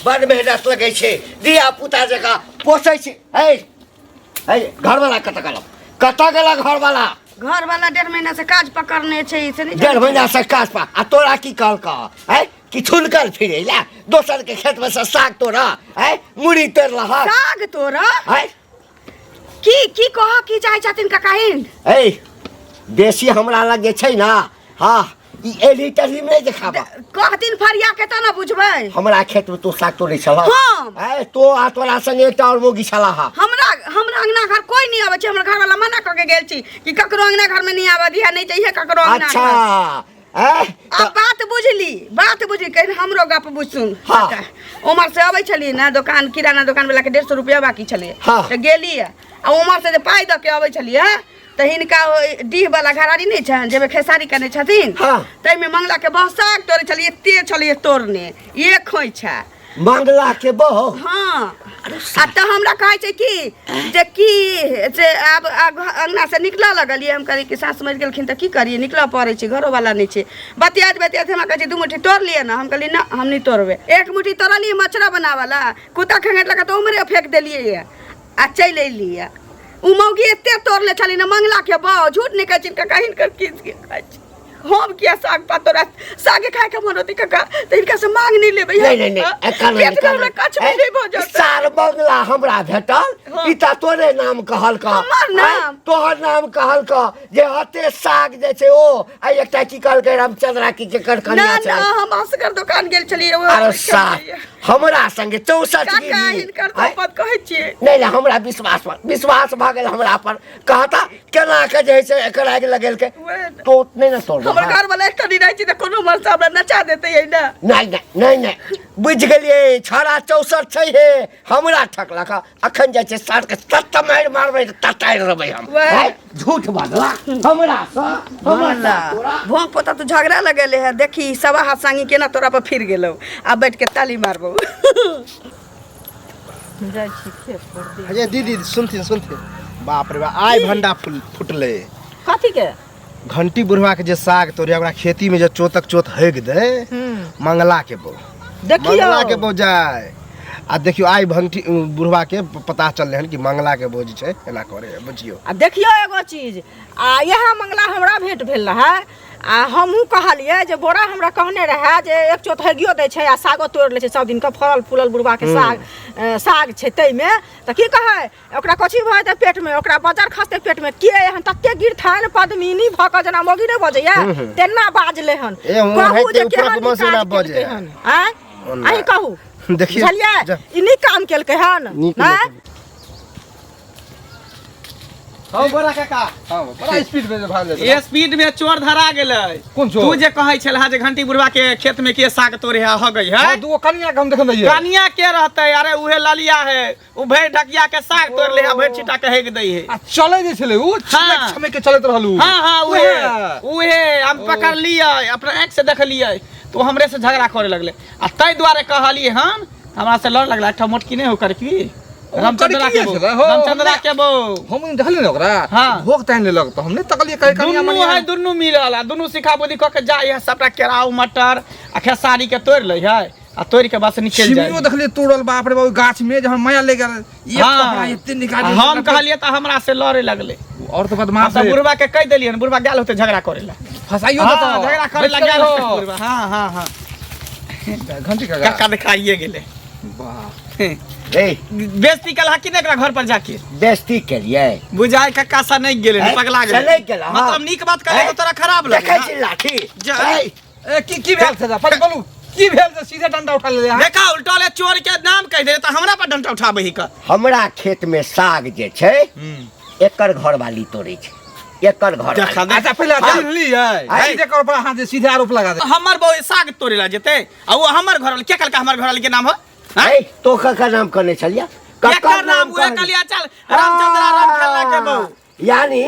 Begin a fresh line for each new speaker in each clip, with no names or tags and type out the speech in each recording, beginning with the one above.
बड़ मेहनत लगै छै, धिया पुता जकाँ पोसै छै। है है, घरवाला कतऽ गेल? कतऽ गेल घरवाला?
घर वाला 1.5 महीना से काज पकड़ने छै, से नहीं।
1.5 महीना से काज पा आ तोरा की कहलक है कि छुनकल फिरे ला दोसर के खेत में से साग तोड़ा है, मुड़ी तोड़ लहक।
साग तोड़ा?
है।
की की कह की चाहे छथिन काकाहिन?
ए, बेसी हमरा लग जे छै ना, हाँ, ई एली टेली में नहि देखाबा।
कहथिन फरिया के तऽ ने बुझबै।
हमरा खेत में तू साग तोड़ै छलह?
हम?
ए, तो आ तोरा संगे एकटा और मौगी छलाह हा।
हमरा हमरा अंगना घर कोई नहीं आबै छै। हमर घर वाला मना कऽ के गेल छी कि ककरो अंगना घर में नहीं आबऽ दिहा, नहीं चाहिए ककरो अंगना घर।
अच्छा, ए,
आ बात बुझली, बात बुझली, कहीं हमरो गप बुझसुन।
हाँ।
उमर से अबै छलियै ने दोकान, किराना दोकान वाला के 150 रुपया बाकी छलै।
हाँ।
तऽ गेलियै आ उमर से जे पाइ दऽ के अबै छलियै तऽ हिनका ओहि डीह वाला घरारी नहि छनि जाहिमे खेसारी केने छथिन?
हाँ।
ताहिमे मंगला के बहुत साग तोड़ै छलियै, एते छलियै तोड़ने एक खोइछा।
मंगला के बहू?
हाँ, आ तऽ हमरा कहै छै कि जे की से आब अंगना से निकलऽ लगलियै। हम कहलियै कि सास मरि गेलखिन तऽ की करियै, निकलऽ पड़ै छै, घरोवाला नहि छै। बतियाइत बतियाइत हमरा कहै छै, 2 मुट्ठी तोड़ लिअ ने। हम कहलियै, ना, हम नहि तोड़बै। एक मुट्ठी तोड़लियै मचरा बनाबऽ कुत्ता खंगेटलक तऽ उम्हरे फेंक देलियै आ चलि एलियै। ओ मौगी एते तोड़ले छलै ने मंगला के बहू, झूठ नहि कहै छी काका, हिनकर किस के कहै छी हम। किया साग पात तोरा सागे खाय के मन होती काका तऽ हिनका से मांग नहीं लेबै।
नहीं नहीं नहीं, एकर नहीं।
पेट में हमरा कछ भी नहीं भऽ जाता।
सार बंगला हमरा भेटल।
हाँ।
ई तऽ तोरे नाम कहल का।
हमर नाम?
तोहर नाम कहल का जे हते साग जे छै ओ आ एकटा की कहलकै रामचंद्रा की केकर
ना।
कनिया
ना।
छै?
हम असगर दोकान गेल छलियै ओ।
अरे सार, हमरा संगे 64
काका,
गिरी।
हिनकर
आँय?
शपथ कहै छियै।
नहीं नहीं, हमरा विश्वास पर विश्वास भऽ गेल हमरा पर। कहता केना के जे छै एकर आगि लगेलकै।
वएह ने।
तो नहीं ने तोड़।
हमर घर वाला एकटा नहीं रहै छै तऽ कोनो मर्द हमरा नचा देतै है ना?
नहीं नहीं नहीं नहीं, बुझि गेलियै, छड़ा 64 छै हे, हमरा ठकलक। अखन जाइ छै सार के तत्त मारि मारबै तऽ ततारि रहबै हम।
वएह।
हैं? झूठ बजला हमरा सँ, हमरा सँ तोरा।
भोंक पोता तू झगड़ा लगेले है, देखी सवा हाथ संगी केना तोरा पर फिर गेलौ। आ बैठ के ताली मारबौ।
जाइ छी खेत पर देख।
अरे दीदी, सुनथिन सुनथिन, बाप रे बाप, आइ भंडा फूल फुटलै।
कथी के?
घंटी बुढ़वा के जे साग तोड़े, ओकरा खेती में जे चोतक चोत हेग दे मंगला के बहू।
देखियौ।
मंगला के बहू जाय आ देखियौ, आइ भंटी बुढ़वा के पता चललै हन कि मंगला के बहू जे छै एना करे है, बुझियौ।
आ देखियौ एगो चीज, आ इएह मंगला हमरा भेंट भेल रहै आ हमहूँ कहलियै जे बोरा हमरा कहने रहए जे एक चोत हगियो दै छै आ सागो तोड़ि लै छै सब दिनके फड़ल फूलल बुढ़बाके साग, साग छै ताहिमे तऽ की कहै, ओकरा कथी भऽ जेतै पेटमे, ओकरा बजर खसतै पेटमे के एहन तते गिरथान पद्मिनी भऽ कऽ जेना मौगी नहि बजैया तेना बाजलै हन।
ए, हुँ,
कहू
हेतै
जे
ऊपरक
केहन ई
मौसी
काज
ना बजै
केलकै हन, आँय?
ओना।
अहीं कहू।
देखियौ,
बुझलियै?
जा।
ई नीक काम केलकै हन?
नीक।
आँय?
नीक।
हौ बड़ा काका।
हाँ, बड़ा स्पीड में भाग जाए।
ये स्पीड में चोर धरा गेलै।
कोन चोर?
तू जे कहै छलहा जे घंटी बुढ़वा के खेत में के साग तोड़े है हो गई है।
हाँ, दूगो कनिया के हम देखल रहिए।
कनिया के रहते? अरे उहे ललिया है, उ भरि ढकिया के साग तोड़ ले है, भरि छिटा के हेग दै है।
आ चले जे छलै उ छमक छमक के चलैत रहलू।
हाँ हाँ, उहे।
उहे।
उहे हम पकड़ लियै, अपना आँख से देखलियै तो हमरे से झगड़ा करे लगले आ ताहि दुआरे कहलियै हन, हमरा से लड़ लगला। एकटा मोटकी नहि हो करकी रामचंद्रा के
करकी
बहू।
छलै, हो,
रामचंद्रा के बहू।
हम नहि देखलियै ने ओकरा।
हाँ।
भोग तानि लेलक तऽ हम नहि तकलियै कहीं कनिया
दुनू
मनिया।
है, दुनू मिलल आ दुनू सिखा बुद्धि कऽ के जाइ है, सबटा केराउ मटर आ खेसारी के तोड़ि लै है आ तोड़ि के बस निकलि जाइ।
छिमियो देखलियै तोड़ल, बाप रे बाप, ओहि गाछ में जहन माया ले गेल एक
हाँ।
कपड़ा एते निकालि
आ हम कहलियै तऽ हमरा से लड़े लगलै।
और तो
हम
बदमाश
तऽ
है।
बुढ़वा के कहि देलियै, बुढ़वा गेल होतै झगड़ा करे ला।
फसाइयो
हाँ,
देतौ।
झगड़ा करे ला
बचि
गेल होतै
करियो।
बुढ़वा। हाँ हाँ हाँ।
घंटी काका।
कक्का देखाइए गेलै।
वाह।
रे।
बेइज्जती कलहा कि नहि एकरा घर पर जाके?
बेइज्जती केलियै।
बुझाय कक्का से नहि गेलै।
हैं?
पगला
से
गेलै।
नहि गेलै, हाँ।
मतलब नीक बात कहले
हैं?
तऽ तोरा खराब लगै।
देखै छी लाठी।
जा।
है?
ए, की की भेल छै पहिले बोलू, की भेल जे सीधे डंडा उठा लेले अहाँ?
देखा, उल्टा ले चोर के नाम कहि दे तऽ हमरा पर डंटा उठाबै ही का।
हमरा खेत में साग जे छै एकर घरवाली तोड़ै छै, एकर घर।
देखा,
अच्छा, पहिले
हाँ।
जान लियै।
हाँ।
सीधे कर पर अहाँ जे सीधे आरोप लगा दे।
हमर बहू साग तोड़े ला जेतै आ ओ हमर घर के कहलका हमर घर के नाम हो? हाँ?
है, तो ककर नाम कहने छलियै?
केकर नाम? उहे कहलियै, चल रामचंद्र राम खेलना के बहू।
यानी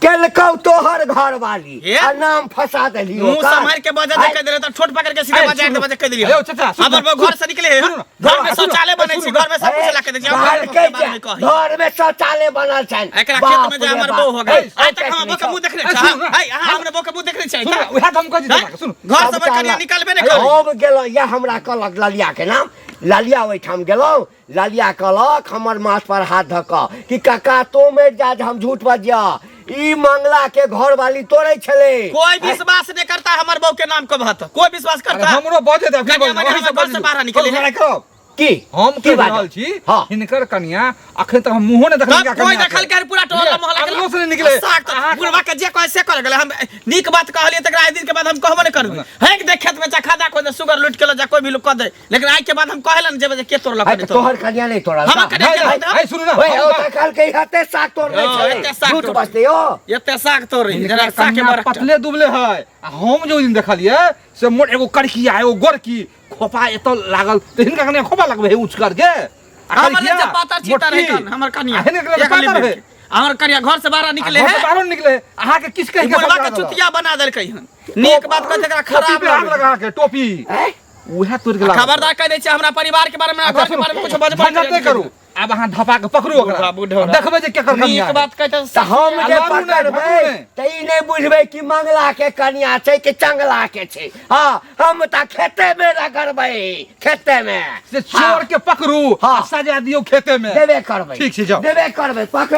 केलकौ तोहर घरवाली
हे?
आ नाम फंसा देली
मुंह
ओकर।
संभाल के बजा दे, कह देले त ठोट पकड़ के सीधे
अरे,
बजा दे,
सुनू।
बजा कह देलियै।
अयो, चाचा, सुनू,
हमर बहू घर से निकले है,
सुनू ना।
घर में
सुनू,
शौचालय बनै छै,
सुनू।
घर में सब कुछ ला के दै छै।
घर
हमर
के
बहू के बारे में कही।
घर में शौचालय बनल छनि।
एकरा
बाप
खेत में जे
रे
हमर
बाप।
बहू हो गेल।
ए,
आइ तक हमर बहू के मुंह देखने
ए,
छै?
सुनू ना।
आइ अहाँ हमर बहू के मुंह देखने छै?
सुनू, उएह तऽ हम कहै छी चाचा के, सुनू।
घर से
सबटा
कनिया निकालबे नहि करी।
हम गेलहुँ, यह हमरा कहलक ललिया के नाम लालिया ओहिठाम गेलहुँ, लालिया कहलक हमर माथ पर हाथ धऽ कऽ कि काका तो मरि जा जे हम झूठ बजिया, ई मंगला के घरवाली तोड़ै छलै।
कोई विश्वास नहीं करता हमर बहू के नाम के बात, कोई विश्वास
अरे
करता?
हमरो बजे दे,
कनिया मनिया हमर घर से बाहर निकले।
की
हम
की
कहि
बात?
रहल छी
हाँ।
हिनकर कनिया अखन तक हम मुंहो ने देखलियै।
तब कोई देखल के पूरा टोला मोहल्ला के
अगलो से नहीं निकले।
साग तो
अहाँ-
बुढ़वा के जे कहे से करे गेले। हम नीक बात कहलिए तकरा आइ दिन के बाद हम कहबो नहीं करबै। हैक देख खेत में चखा दा, कोई सुगर लूट के ल जा, कोई भी लोग कह दे, लेकिन आइ के बाद हम कहेला न जेबे जे के तोड़लक
है
नहीं
तऽ तोहर कनिया नहीं तोड़ल
हमर
का?
कनिया के
नहीं,
होतै?
नहीं, सुनू ना,
ओए,
हम
ओ तऽ कहलकै एते साग तोड़ने
हँ,
छलै।
एते साग
झूठ
तोड़-
बजतै यौ।
एते साग तोड़े
हिनकर
जरा साग के
कनिया
बरक
पतले दुबले है आ हम जो दिन देखलिए से मोट एगो करकिया एगो गोरकी खोपा एतऽ लागल, तऽ हिनका कनिया खोपा लगबै है ऊँच करके। आ
हमर
करकिया,
जे पातर छीतर है
मोटकी।
कन, हमर कनिया
आ हिनकर कनिया
एक
पातर
लिमिट
है।
के। हमर कनिया घर से बाहर निकले
घर
है
से बाहरो निकले है। अहाँके किछु कहि के
बुढ़वा के
समझा देलक।
चुतिया बना देलकै हन। नीक बात कहै एकरा
टोपी
खराब
पे हाथ
लगै।
लगा के टोपी
हैं?
उएह तोड़ि के लागल।
खबरदार कह दै छै हमरा परिवार के बारे में,
अच्छा,
घर के बारे में
सुनू,
कुछ बजबो
झंझट नहि करू, आब अहाँ धपा के पकड़ू ओकरा,
बूढ़ा, बूढ़ा।
देखबै जे केकर कनिया
नीक
है।
बात कहै
तऽ हम जे
आ लड़ू नहि,
पकड़बै
भगू नहि।
तऽ ई नहि बुझबै कि मंगला के कनिया छै कि चंगला के छै। हँ, हम तऽ खेते मे रगड़बै, खेते मे।
से चोर के पकड़ू
हाँ।
आ सजा दियौ खेते में।
देबे करबै।
ठीक छै, जाउ।
देबे करबै, पकड़।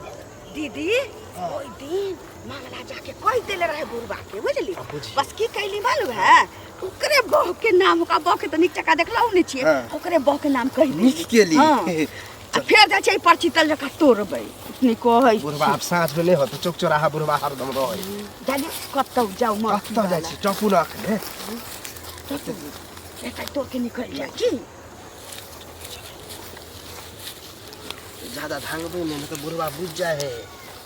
दीदी ओहि दिन मंगला जाके कहि देले रहे बुढ़बा के, बुझली? बस की कैली मालूम है, ओकरे बहू के नाम, ओकरा बहू के तऽ नीक जकाँ देखलहुँ नहि छियै।
हाँ।
ओकरे बहू के नाम कहि देली।
नीक केली।
हाँ। आ फेर जाइ छै परची तल जकाँ तोड़बै, इतनी कहै
बुढ़बा आब साँझ में नहीं होत, चौक चौराहा बुढ़बा हरदम रहै।
जाने कतौ जाउ मत।
कतऽ जाइ छी टपू न अखने।
एतै तोड़ के निकलि जाइ की।
ज्यादा धांगबै नहि, नहि तऽ बुढ़बा बुझि जाइ है।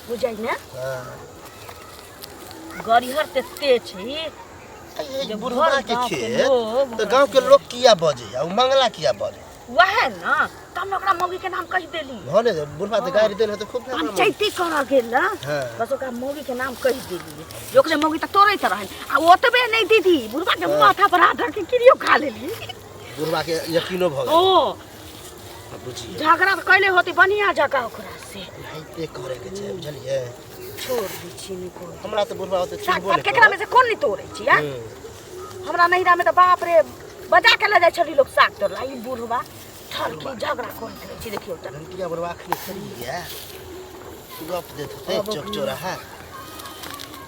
बुझै ने।
हाँ।
गरिहर ते छै
जे
बुढ़वा
बुढ़बा के
गाँव के
खेत
लोग
तऽ गाँव के लोग किया बजै आ उ मंगला किया बजै?
वएह न, तब ने ओकरा मौगी के नाम कहि देली।
भने जे बुढ़बा तऽ गारि देल हेतै खूब।
पंचायती करऽ गेल न।
हाँ।
बस ओकरा मौगी के नाम कहि देलियै जे ओकरे मौगी तऽ तोड़ैत रहनि। आ ओतबे नहि दीदी, बुढ़बा के माथा पर हाथ धऽ के किरियो खा लेली।
बुढ़बा के यकीनो भऽ गेल।
ओ
बुझिए
झगड़ा तऽ कैले होतै बढ़िया जकाँ ओकरा से।
एनाहिते करे के छै, बुझलियै?
छोड़ दै छी नहि कोइ।
हमरा तऽ बुढ़बा ओते
साग
चिन्हबो
पात
नहि
केकरा में
करत।
से कोन नहि तोड़ै छी आ? हमरा नैहरा में तऽ बाप रे बजा के लऽ जाइ छली लोक साग तोड़ला। ई बुढ़बा ठरकी झगड़ा करैत रहै छै, देखियौ तऽ।
घंटिया बुढ़बा अखनी खेलियै गप देत होतै चौक चौराहा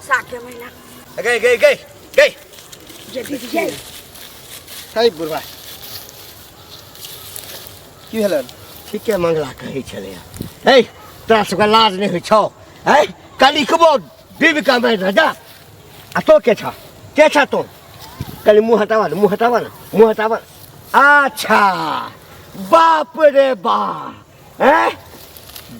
साग के महीना।
गई गई गई गई
जे दीदी ये
है बुढ़बा की भेलन?
ठीके मंगला कहै छलै हे, तोरा सबके लाज नहि होइ छौ? है कनिकबो डूबि कऽ मरि रह जा। आ तो के छ, के छ तू? कनि मुँह हटाबऽ ने, मुँह हटाबऽ ने, मुँह हटाबऽ। अच्छा बाप रे बाप, हैं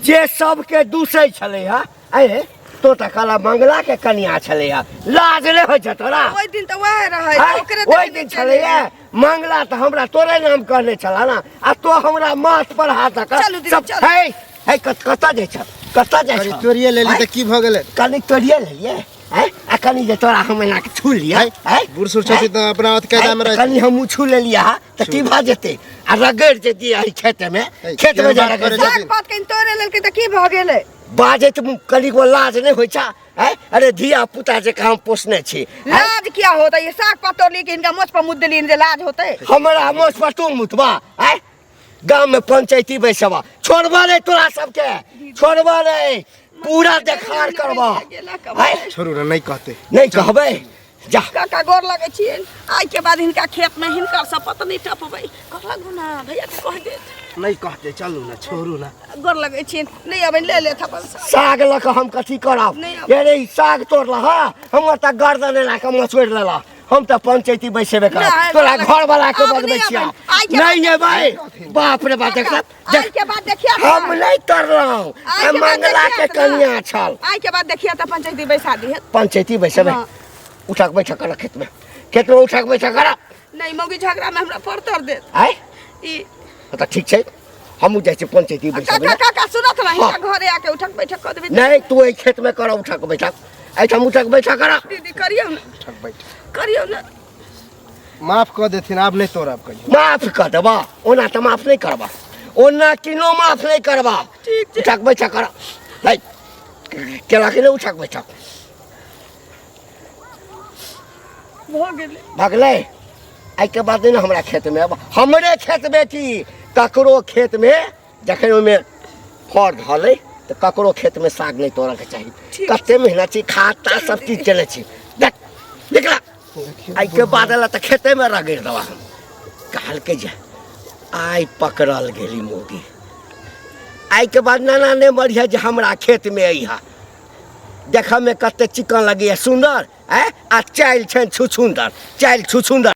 जे सबके दूसै छलै हँ, अरे तो तऽ कहला मंगला के कनिया छलै हँ, लाज नहि होइ छौ तोरा?
ओहि दिन तऽ वएह रहै।
आँय,
ओकरे
ओहि दिन छलैया मंगला तऽ हमरा तोरे नाम कहने छला ना, आ तो हमरा माथ पर हाथ धऽ कऽ
चलू दीदी,
सब-
चलू।
हे हे कतऽ जाइ छ, कतऽ जाइ
कनि
छ?
तोड़िए लेली
आँय,
तऽ की भऽ गेलै?
कनि तोड़िए लेलियै हैं, आ कनि जे तोरा हम एना के छू लियै हैं,
बूढ़ सूढ़ छथिन तऽ अपना अथ कायदा में
आँय,
रहै।
कनि हमहूँ छू लेलियै हँ तऽ की भऽ जेतै? आ रगड़ि जे दियै एहि खेतमे,
है,
खेतमे
केहन
जे
बात
रगड़ि
करै
दियै।
साग पात कनि तोड़े लेलकै तऽ की भऽ गेलै?
बाजैत कनिको लाज नहि होइ छ? हैं? अरे धिया पुता जे हम पोसने छी हैं?
लाज किया होतै? ये साग पात तोड़ली कि हिनका मोछ पर मुद देलियनि जे लाज होतै?
हमरा मोछ पर तू मुतबा? हैं? गाम में पंचायती बैसबा, छोड़बा नहीं तोरा सबके, छोड़बा नहीं, पूरा देखार करबा। हैं?
छोड़ू ने, नहि कहतै।
नहीं कहबै, जा।
काका गोर लगै छियनि, आइ के बाद हिनका खेत में हिनकर शपथ नहि टपबै। गोर लगू ना, भैया के कहि देत।
नहि कहतै, चलू ने, छोड़ू ने।
गोर लगै छियनि, नहि अबै ले लेत अपन साग।
साग लऽ कऽ हम कथी करब?
नहि आब।
अरे ई साग तोड़ल हँ, हमर तऽ गर्दन एना कऽ मचोड़ि लेलक। हम तऽ पंचायती बैसेबे करब।
नहि,
तोरा
नहि,
घर वाला के
आब
बजबै
नहि
छियै।
अबै। आइ के
नहीं एबै, बाप रे बाप, देख
काका,
देख।
आइ के बाद देखिया
हम नहीं तोड़लहुँ।
आइ के बाद
मंगला के
देखिया तऽ ना।
कनिया छल।
आइ के बाद देखिया तऽ पंचायती बैसा दिहे।
पंचायती बैसेबै।
हाँ।
उठक बैठक कर खेत में, खेत में उठक बैठक कर।
नहि मौगी झगड़ा में हमरा पड़तर देत।
आय
ई
तऽ ठीक छै, हमहूँ जाइ छी पंचायती बैसेबै।
काका काका सुनत रही।
हाँ।
घरे आके उठक बैठक कऽ देबै।
नहीं, तू एहि खेत में कर उठक बैठक, एहिठाम उठक बैठक कर।
दीदी करियौ ने।
ठक बैठ।
करियौ ने।
माफ कऽ देथिन, आब नहि तोड़ब कहियो।
माफ कऽ देबा? ओना तऽ माफ नहि करबा, ओना किनो माफ नहि करबा।
ठीक छै।
उठक बैठक कर है, केला के नहि उठक बैठक।
भऽ गेलै।
भगलै। एहिके बाद नहि ने हमरा खेतमे आब, हमरे खेतमे की ककरो खेतमे जखन ओहिमे फड़ धलै तऽ ककरो खेतमे साग नहि तोड़ऽके चाही। कते मेहनत छी, खाद ताद सब चीज चलै छी। देख निकला, एहिके बाद एला तऽ खेतेमे रगड़ि देबा हम। कहलकै जे आइ पकड़ल गेली मौगी, एहिके बाद नाना नहि मरिहे जे हमरा खेतमे अइहा। देखऽमे कते चिकन लगैए सुन्दर, आँय, आ चालि छनि छुछुन्दर, चालि छुछुन्दर।